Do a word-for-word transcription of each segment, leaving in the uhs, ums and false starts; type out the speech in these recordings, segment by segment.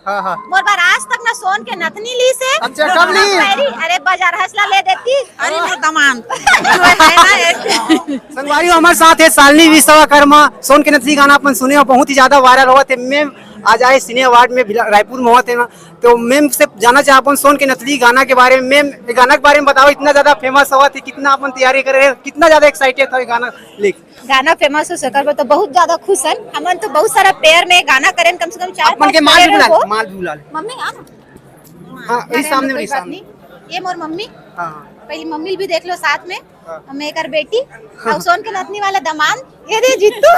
हाँ, हाँ। मोर बर आज तक ना सोन के नथनी लीस हे। अच्छा, कब ली? पैरी, अरे, बजार हंसला ले देती। अरे, मोर दमांद। जो है ना, एक संगवारी हो, हमारे साथ है शालिनी विश्वकर्मा। सोन के नथनी गाना अपन सुने हो, बहुत ही ज्यादा वायरल होवत हे। मैम आज आए सिने अवार्ड में, भिला-, रायपुर में होवत हे ना, तो मैम से जानना चाहत हन सोन के नथनी गाना के बारे में। मैम, ये गाना के बारे में बताओ, इतना ज्यादा फेमस होवत हे, कितना अपन तैयारी करे रहे, कितना ज्यादा एक्साइटेड था ये गाना लेके? गाना फेमस हो सकर बर तो बहुत ज्यादा खुश हन। हमन तो बहुत सारा पेयर में गाना करेन, कम से कम चार अपन पांच के माल पेयर भी बुला हो। ले, माल भी बुला ले। मम्मी, आ ना। हाँ, अरे, इस सामने कोई वाली, बात सामने। नहीं। ये मोर मम्मी। हाँ, हाँ। पहली मम्मी भी देख लो साथ में। हाँ। हम एकर बेटी, हाँ। और सोन के नथनी वाला दमांद, ये दे जीतू।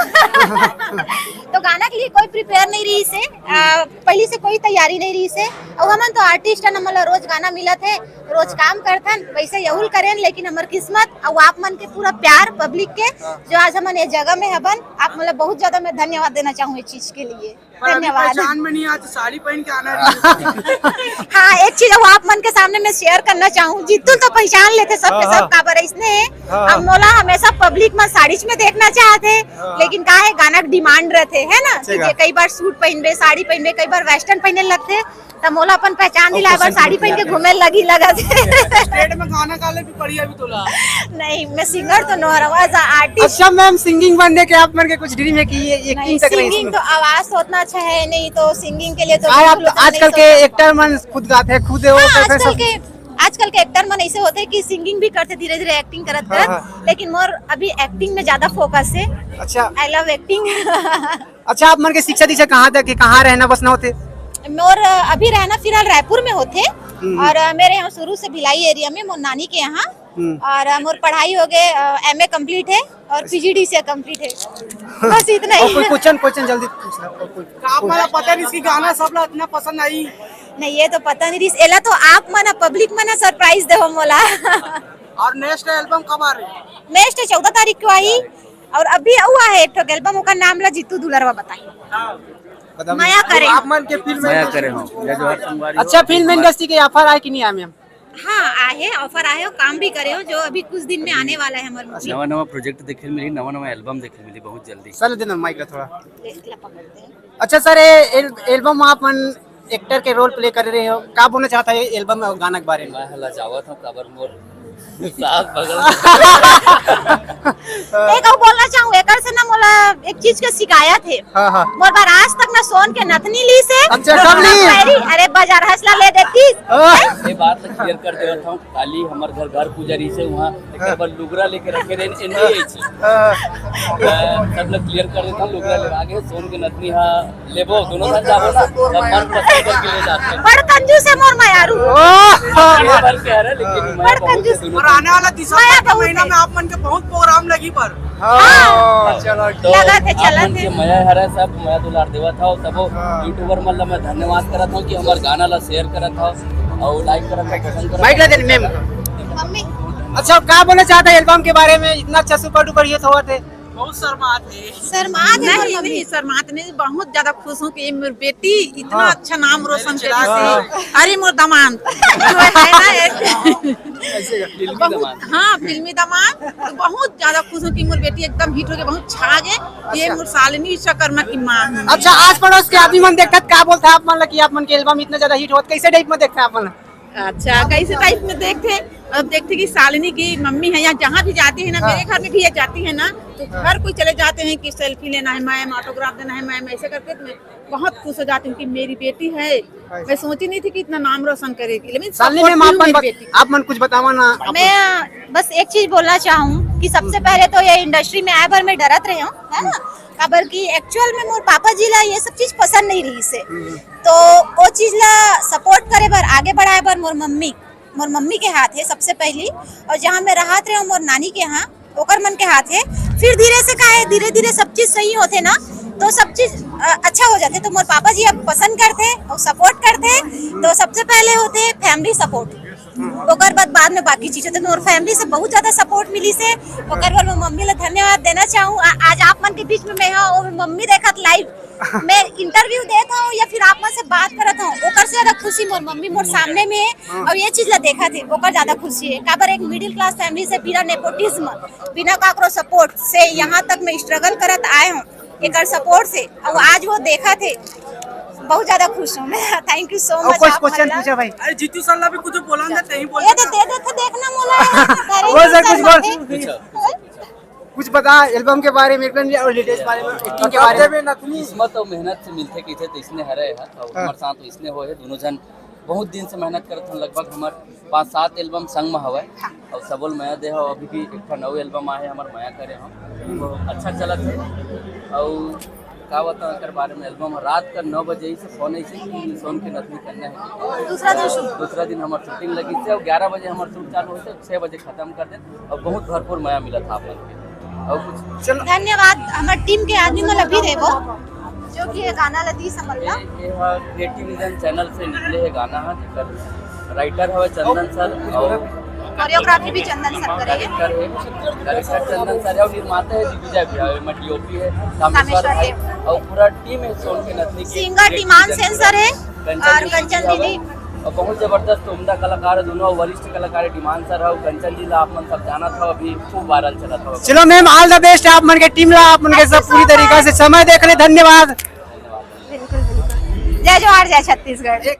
तो गाना के लिए कोई प्रिपेयर नहीं रहिस हे, आ, पहली से कोई तैयारी नहीं रहिस हे। और हमन तो आर्टिस्ट हन, हमन ला रोज गाना मिलत हे, रोज काम करथन, वैसे यहुल करेन, लेकिन हमर किस्मत और आप मन के पूरा प्यार पब्लिक के, जो आज हमन ये जगह में हबन, आप मन ला बहुत ज्यादा मैं धन्यवाद देना चाहूँ इस चीज के लिए। पर अभी धन्यवाद। पहचान में नहीं आया तो साड़ी पहन के आना है। हाँ, एक चीज वो आप मन के सामने मैं शेयर करना चाहूँ, जीतू तो पहचान लेथे सबके हाँ, सब हाँ। काबर इसने। हाँ, अब हाँ। मोला हमेशा पब्लिक में साड़ीज में देखना चाहथे, हाँ। लेकिन का है, गाना के डिमांड रहथे, है ना, कि ठीक है। जे कई बार सूट पहनबे, साड़ी पहनबे, कई बार वेस्टर्न पहने लगथे, त मोला अपन पहचान और दिलाए बर पसंद साड़ी भी पहन के आते हैं। घूमे लगी लगत हे। स्टेट में गाना गा ले भी बढ़िया भी तोला। नहीं, मैं सिंगर तो नोहर हूँ, as a artist। अच्छा मैम, सिंगिंग बनने के आप मन के कुछ ड्रीम है कि ये एक्टिंग नहीं, तक रही सिंगिंग इसमें? तो आवाज तो उतना अच्छा है नहीं, तो सिंगिंग के लिए तो आए आप बिल्कुल उतना आजकल नहीं के सोचा। एक्टर मन खुद गाते हैं, खुद है वो हाँ, करते हैं आजकल सब। के, आजकल के एक्टर मन ऐसे होते हैं कि सिंगिंग भी करते धीरे धीरे एक्टिंग करत हाँ, करत, हाँ। लेकिन मोर अभी एक्टिंग में ज्यादा फोकस है। अच्छा। I love acting। अच्छा, आप मन के शिक्षा दीक्षा कहाँ तक है, कहाँ रहना बसना होथे? मोर अभी रहना फिलहाल रायपुर में होथे हम्म। और मेरे यहाँ शुरू से भिलाई एरिया में, मोर नानी के यहाँ। हम्म। और मोर पढ़ाई हो गए, एमए कंप्लीट है और पीजीडीसीए कंप्लीट है। बस इतना ही। और कोई क्वेश्चन, क्वेश्चन जल्दी पूछना, और कोई आप क्वेश्चन? मतलब पता नहीं इसकी गाना सबला इतना पसंद आई। नहीं, ये तो पता नहीं रहिस, एला तो आप मन पब्लिक मन सरप्राइज देहो मोला। और नेक्स्ट एल्बम कब आ रही है? नेक्स्ट चौदह तारीख को आई। और अभी अउ आहे एक ठो एल्बम, ओकर नाम ला जीतू दुलरवा बताही। हाँ। पता नहीं। मया करे। आप मन के फिल्म मया इंडस्ट्री करे हो। में या जो हर संगवारी हो, अच्छा, फिल्म इंडस्ट्री के ऑफर आए कि नहीं आए मैम? हाँ, आहे, ऑफर आहे, काम भी करे हो, जो अभी कुछ दिन में आने वाला है हमारे मूवी। नवा नवा प्रोजेक्ट देखे मिली, नवा नवा एल्बम देखे मिली बहुत जल्दी। सर, देना माइक ला थोड़ा। ले, ला पकड़ते हैं। अच्छा सर, ये एल-, एल्बम आप मन एक्टर के रोल प्ले कर रहे हो, का बोलना चाहता है ये एल्बम और गाना के बारे में? मैं हला जावत हूँ, काबर मोर सास बगल में। एक और बोलना चाहूँ, एकर से ना मोला एक चीज के शिकायत है। हाँ, हाँ। मोर बर आज तक ना सोन के नथनी लीस हे। अच्छा, कब ली? पैरी, अरे बजार हंसला ले देती। हाँ। ये बात क्लियर कर देवत हूँ, खाली हमर घर, घर पूजा रही से वहाँ एक बार लुगरा लेके रखे रहे, एनडीए चीज। हाँ। मैं सब लोग क्लियर कर देता हूँ, लुगरा लेवा के सोन के नथनी हा लेबो, दोनों झन जाबो ना, तब मन पसंद करके ले जाते हैं। बड़ कंजूस है मोर मयारू। ओह! ये भर के हरे, लेकिन मैं बड़ बहुत कंजूस। दोनों और आने वाला दिसंबर मया के बहुत महीना है। में आप मन के बहुत प्रोग्राम लगी पर। हाँ, हाँ। चलो, तो लगा थे, आप चला मन थे। के मया हरे सब, मया दुलार देवत हव, सबो हाँ। यूट्यूबर मन ला मैं धन्यवाद करत हूँ कि हमार गाना ला शेयर करत हव और लाइक करत हव, पसंद करत माइक ला हव। दे मैम। मम्मी। अच्छा, का बोलना चाहता है एल्बम के बारे में? इतना अच्छा सुपर डुपर हिट होवत है। बहुत शर्मात है। शर्मात है नहीं, मोर मम्मी। नहीं, शर्मात नहीं, बहुत ज्यादा खुश हूँ कि ये मेरी बेटी इतना हाँ। अच्छा नाम रोशन मेरे करे चिराग से। हाँ। अरे मोर दमांद, जो है ना एक फिल्मी बहुत, दमांद। हाँ, फिल्मी दमांद। तो बहुत ज्यादा खुश हूँ कि मोर बेटी एकदम हिट हो गई, बहुत छा गए। ये अच्छा। मोर शालिनी विश्वकर्मा की माँ है। अच्छा, आस पड़ोस के आदमी मन देखत का बोलता है आप मन ला कि आप मन के एल्बम इतना ज्यादा हिट होत, कैसे टाइप में देखता है आप मन ला? अच्छा, कैसे टाइप में देखते हैं? अब देखते कि शालिनी की मम्मी है या जहाँ भी जाती है ना, हाँ। मेरे घर में भी ये जाती है ना, तो हाँ। हर कोई चले जाते हैं कि सेल्फी लेना है मैम, ऑटोग्राफ देना है मैम, ऐसे करके तो मैं बहुत खुश हो जाती हूँ कि मेरी बेटी है। हाँ। मैं सोची नहीं थी कि इतना नाम रोशन करेगी, लेकिन शालिनी सपोर्ट मैम, आप भी मन मेरी बत-, बेटी। आप मन कुछ बतावा ना, आप मैं बस एक चीज बोलना चाहूँ कि सबसे हम्म। पहले तो ये इंडस्ट्री में आए भर मैं डरत रहे हूँ, है ना? काबर कि एक्चुअल में मोर पापा जी ला ये सब चीज पसंद नहीं रहिस हे। हम्म। तो वो चीज ला सपोर्ट करे बर, आगे बढ़ाए बर मोर मम्मी, मोर मम्मी के हाथ है सबसे पहली। और जहाँ मैं रहत रहे हूँ मोर नानी के यहाँ, ओकर मन के हाथ है। फिर धीरे से का है, धीरे धीरे सब चीज सही होथे ना, तो सब चीज, अ, अच्छा हो जाथे। तो मोर पापा जी अब पसंद करथे और सपोर्ट करथे, तो सबसे पहले होथे फैमिली सपोर्ट। ओकर बाद, बाद में बाकी चीज होथे। तो मोर फैमिली से बहुत ज्यादा सपोर्ट मिलिस हे, ओकर बर मैं मम्मी ला धन्यवाद देना चाहूँ। आ-, आज आप मन के बीच में मैं हूँ, वो मम्मी देखत लाइव, मैं इंटरव्यू देत हूँ या फिर आप मन से बात करत हूँ, ओकर से ज्यादा खुशी मोर मम्मी मोर सामने में है और ये चीज ला देखत हे, ओकर ज्यादा खुशी है। काबर एक मिडिल क्लास फैमिली से बिना नेपोटिज्म, बिना काकरो सपोर्ट से यहाँ तक मैं स्ट्रगल करत आए हूँ, एकर सपोर्ट से, और आज वो देखत हे। बहुत ज्यादा खुश हूँ मैं। Thank you so much। कुछ क्वेश्चन पूछा भाई? अरे जीतू सर ला भी कुछ बोला ना, तहीं बोल ये दे, दे दे तो देखना मोला। अरे बोल सर, कुछ बोल। कुछ बता एल्बम के बारे में, एल्बम और लेटेस्ट बारे में, एक्टिंग के बारे में। किस्मत और मेहनत से मिलथे कहिथे, तो इसने हरे है और हाँ। हमारे साथ तो इसने हो है। दोनों जन बहुत दिन से मेहनत करत हन, लगभग हमारे पाँच सात एल्बम संग में हवय। हाँ। और सबोल मया दे हो, अभी भी एक ठा नौ एल्बम आए हमारे मया करे हो, अच्छा चलत है। और का बताओ एकर बारे में, एल्बम रात का नौ बजे ही से फोन ऐसे कि सोन के नथनी करना है। दूसरा दिन शूट। दूसरा दिन हमार शूटिंग लगी से और ग्यारह बजे हमार शूट चालू होते, छः बजे खत्म कर दे और बहुत भरपूर मया मिला था आप लोग के। और कुछ चलो। धन्यवाद हमर टीम के आदमी मन ला भी देबो, जो कि ये गाना ला दी समझ ला। ये, ये हा क्रिएटिव विजन चैनल से निकले है गाना है, जेकर राइटर हवे चंदन सर और कोरियोग्राफी भी चंदन सर करे है। डायरेक्टर है, डायरेक्टर चंदन सर है और निर्माता है दिग्विजय भैया, एमा डीओपी है कामेश्वर कामेश्वर भाई देव। और पूरा टीम है सोन के नथनी के। Singer creative demand vision sensor है कंचन और जी कंचन जी दीदी। और बहुत जबरदस्त उम्दा कलाकार है दोनों, वरिष्ठ कलाकार है डिमांड सर है और कंचन जी ला आप मन सब जानत हो, अभी खूब वायरल चलत हो। चलो मैम, ऑल द बेस्ट आप मन के टीम ला, आप मन के सब पूरी तरीका से समय देख रहे, धन्यवाद। बिल्कुल बिल्कुल। जय जोहार, जय छत्तीसगढ़।